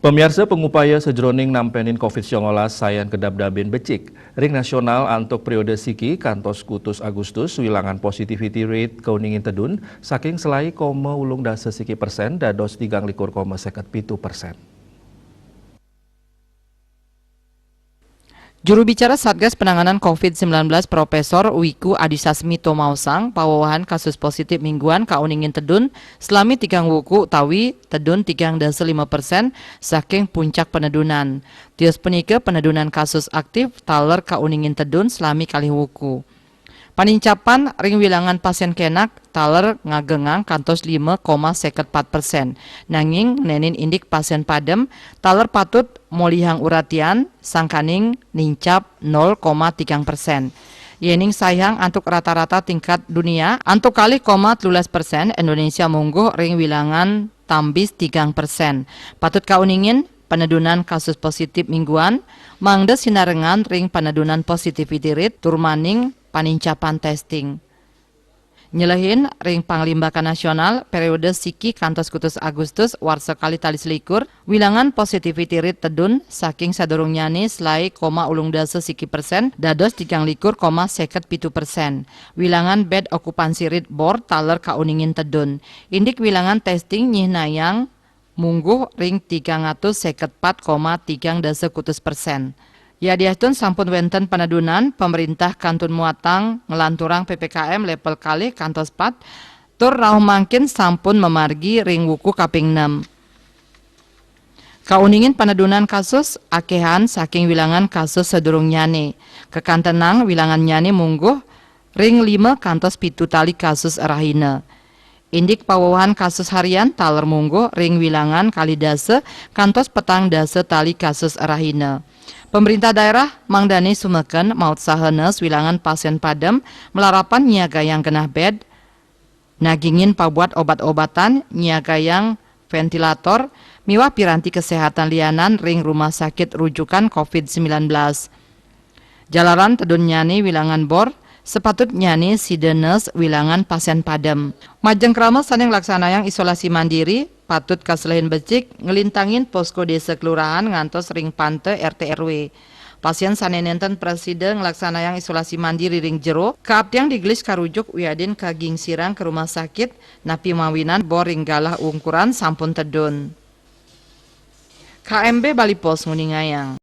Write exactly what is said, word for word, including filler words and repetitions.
Pamiarsa, pangupaya sajroning nampenin covid sembilan belas sayan kadabdabin becik. Ring nasional antuk periode siki kantos kutus Agustus, wilangan positivity rate kauningin tedun saking selai koma ulung dasa siki persen dados tigang likur koma seket pitu persen. Juru bicara Satgas Penanganan covid sembilan belas, Profesor Wiku Adhisa Smito maosang, pawewahan kasus positif mingguan kauningin tedun selami tigang wuku utawi tedun tigang dasa lima persen saking puncak penedunan. Tios punika penedunan kasus aktif taler kauningin tedun selami kalih wuku. Panincapan ring wilangan pasien kenak taler ngagengang kantos lima koma seket pat persen, nanging nenin indik pasien padem taler patut molihang uratian sangkaning nincap nol koma tigang persen. Yening saihang antuk rata-rata tingkat dunia antuk kalih koma telulas persen, Indonesia mungguh ring wilangan tambis tigang persen. Patut kauningin, penedunan kasus positif mingguan mangda sinarengan ring penedunan positivity rate tur maning panincapan testing. Nyelehin ring Panglimbakan Nasional, periode siki kantos kutus Agustus warsa kalih tali selikur, wilangan positivity rate tedun saking sadurungnyane selai koma ulung dasa siki persen dados tigang likur koma seket pitu persen. Wilangan bed okupansi rate bor taler kauningin tedun. Indik wilangan testing nyihnayang mungguh ring tigang atus seket pat koma tigang dasa kutus persen. Yadiastun sampun wenten panedunan, pemerintah kantun muatang nglanturang P P K M level kalih kantos pat, tur rauh mangkin sampun mamargi ring wuku kaping enam. Kauningin panedunan kasus akehan saking wilangan kasus sadurungnyane. Kakantenang wilangannyane mungguh ring lima kantos pitu tali kasus rahina. Indik pawewahan kasus harian taler mungguh ring wilangan kalih dasa kantos petang dasa tali kasus rahina. Pemerintah daerah mangdane sumeken mautsaha nes wilangan pasien padem malarapan nyiagayang genah bed, nagingin pabuat obat-obatan, nyiagayang ventilator, miwah piranti kesehatan lianan ring rumah sakit rujukan covid sembilan belas. Jalaran tedunnyane wilangan bor, sapatutnyane sida nes wilangan pasien padem. Majeng krama sane nglaksanayang isolasi mandiri patut kaselehin becik nglintangin posko desa kelurahan ngantos ring panta R T R W. Pasien sane nenten prasida nglaksanayang isolasi mandiri ring jero, kaaptiang digelis karujuk wiadin kagingsirang ka rumah sakit, napi mawinan bor ring galah ungkuran sampun tedun. K M B Bali Post nguningayang.